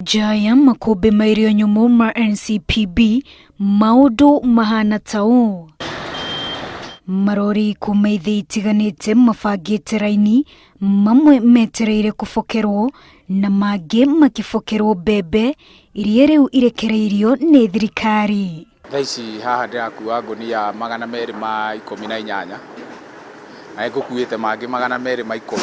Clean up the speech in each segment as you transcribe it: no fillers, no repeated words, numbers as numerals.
Nja ya makũmbĩ ma irio nyũmũ ma NCPB maũndũ mahana ta ũũ. Marori kuma ithĩi itiganĩte mabangĩte raini, mamwe metereire kũbokerwo na mangĩ makĩbokerwo mbembe iria rĩu irekereirio nĩ thirikari. Thaa ici haha ndĩrakua ngũnia 218 na nĩngũkuĩte mangĩ 210.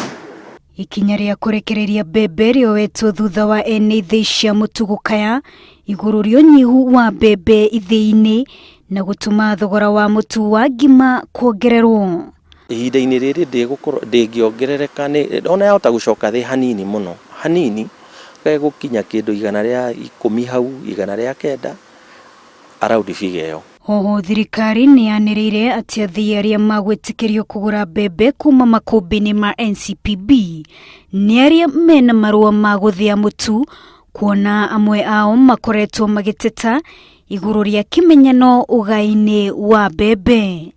Ikinya rĩa kũrekereria mbembe rĩoetwo thutha wa ene ithĩi cia mũtu gũkaya igũrũ rĩa ũnyihu wa mbembe ithĩi-inĩ na gũtũma thogora wa mũtu wa ngima kuongererwo. Ihinda-inĩ rĩrĩ ndĩgũkorwo ndĩngĩongerereka nĩ ona yahota gũcoka thĩ hanini mũno hanini gũkinya kĩndũ 110 hau 109 around figure ĩyo. Oho thirikari nĩ yanĩrĩire atĩ athii arĩa magwĩtĩkĩrio kũgũra mbembe kuma makũmbĩ-inĩ ma NCPB nĩ arĩa mena marũa ma gũthĩa mũtu, kuona amwe ao makoretwo magĩteta igũrũ rĩa kĩmenyano ũgai-inĩ wa mbembe.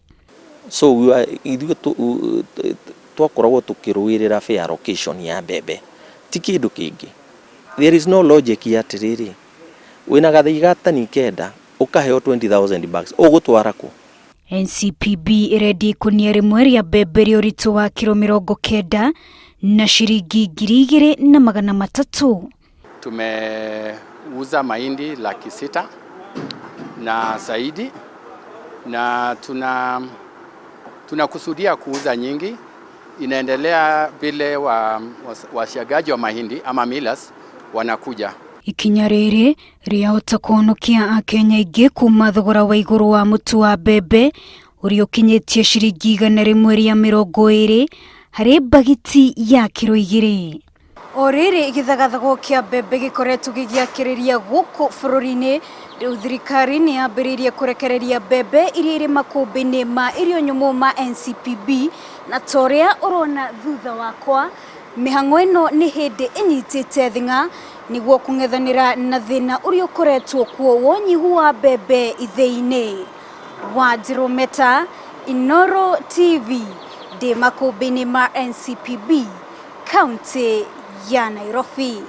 So ithuĩ twakoragwo tũkĩrũĩrĩra fair allocation ya mbembe ti kĩndũ kĩngĩ. There is no logic ya atĩrĩrĩ, wĩna gathĩi ga tani 9 ũkaheo 20,000 bags ũgũtwara kũ? NCPB ĩrendia ikũnia rĩmwe rĩa mbembe rĩa ũritũ wa kiro 90 na ciringi 2300. Tumeuza mahindi 600,000 na zaidi na tunakusudia kuuza nyingi. Inaendelea vile wasiagaji wa mahindi ama millers wanakuja. Ikinya rĩrĩ rĩahota kũhonokia Akenya aingĩ kuma thogora wa igũrũ wa mũtu wa mbembe ũrĩa ũkinyĩtie ciringi 120 harĩ mbagiti ya kiro 2. O rĩrĩ gĩthagathago kĩa mbembe gĩkoretwo gĩgĩakĩrĩria gũkũ bũrũri-inĩ, rĩu thirikari nĩ yambĩrĩirie kũrekereria mbembe iria irĩ makũmbĩ-inĩ ma irio nyũmũ ma NCPB, na ta ũrĩa ũrona thutha wakwa, mĩhang'o ĩno nĩ hĩndĩ ĩnyitĩte thing'a nĩguo kũng'ethanĩra na thĩna ũrĩa ũkoretwo kuo wa ũnyihu wa mbembe ithĩi-inĩ. Wanjirũ Meta, Inooro TV, ndĩ makũmbĩ-inĩ ma NCPB, kaunti ya Nairobi.